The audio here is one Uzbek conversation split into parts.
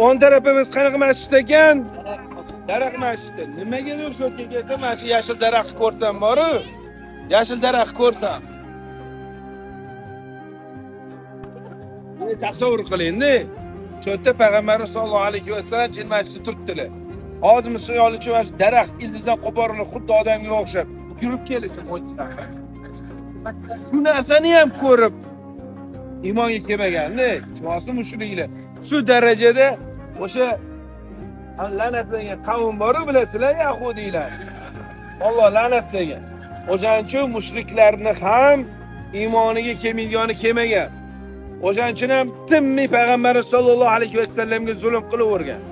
O'ng tarafimiz qanaqa masjid ekan? Daraxt masjidi. Nimagadir shu yerga kelsam, mana shu yashil daraxt ko'rsam boru. Yashil daraxt ko'rsam. Tasavvur qiling-da. Shu yerda payg'ambarimiz sollallohu alayhi vasallam jin masjidida turibdilar. Hozir misol uchun mana shu daraxt ildizdan qo'porilib xuddi odamga o'xshab yurib kelishi mo'jiza. Shu narsani ham ko'rib iymonga kelmaganda, tushunasizmi mushriklar? Shu darajada o'sha la'natlangan qavm bor-ku, bilasizlar, yahudiylar. Alloh la'natlagan. O'shaning uchun mushriklarni ham iymoniga kelmaydigani kelmagan. O'shaning uchun ham tinmay payg'ambarimiz sollallohu alayhi vasallamga zulm qilavergan.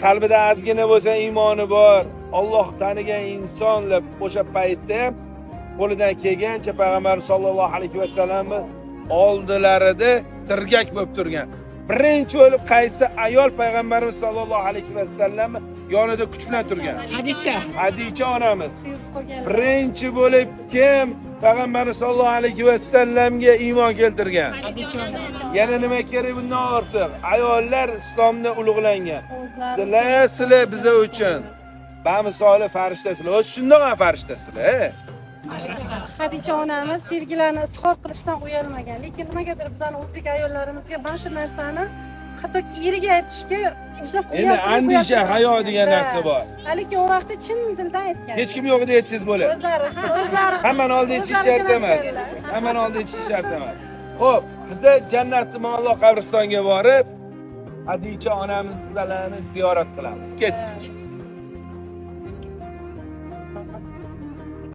Qalbida ozgina bo'lsa iymoni bor, Alloh tanigan insonlar o'sha paytda ham qo'lidan kelgancha payg'ambar sollallohu alayhi vasallamni oldilarida tirgak bo'lib turgan. Birinchi bo'lib qaysi ayol payg'ambarimiz sollallohu alayhi vasallamni yonida kuch bilan turgan? Hadicha. Hadicha onamiz. Birinchi bo'lib kim payg'ambarimiz sollallohu alayhi vasallamga iymon keltirgan? Hadicha. Yana nima kerak bundan ortiq? Ayollar islomda ulug'langan. Sizlar biza uchun bamisoli farishtasizlar. O'zi shundoq ham farishtasizlar. Hadicha onamiz sevgilarini izhor qilishdan uyalmagan. Lekin nimagadir bizani o'zbek ayollarimizga mana shu narsani hattoki eriga aytishga shunaqa Endi andisha, hayo degan narsa bor. Lekin u vaqtda chin dildan aytgan. Hech kim yo'q edi aytsangiz bo'ladi. O'zlari, ha, o'zlari. Hammani oldida aytish shart emas. Hammani oldida aytish shart emas. Xo'p, biza Jannatni Ma'lo qabristonga borib, Hadicha onamizlarni ziyorat qilamiz. Ketdik.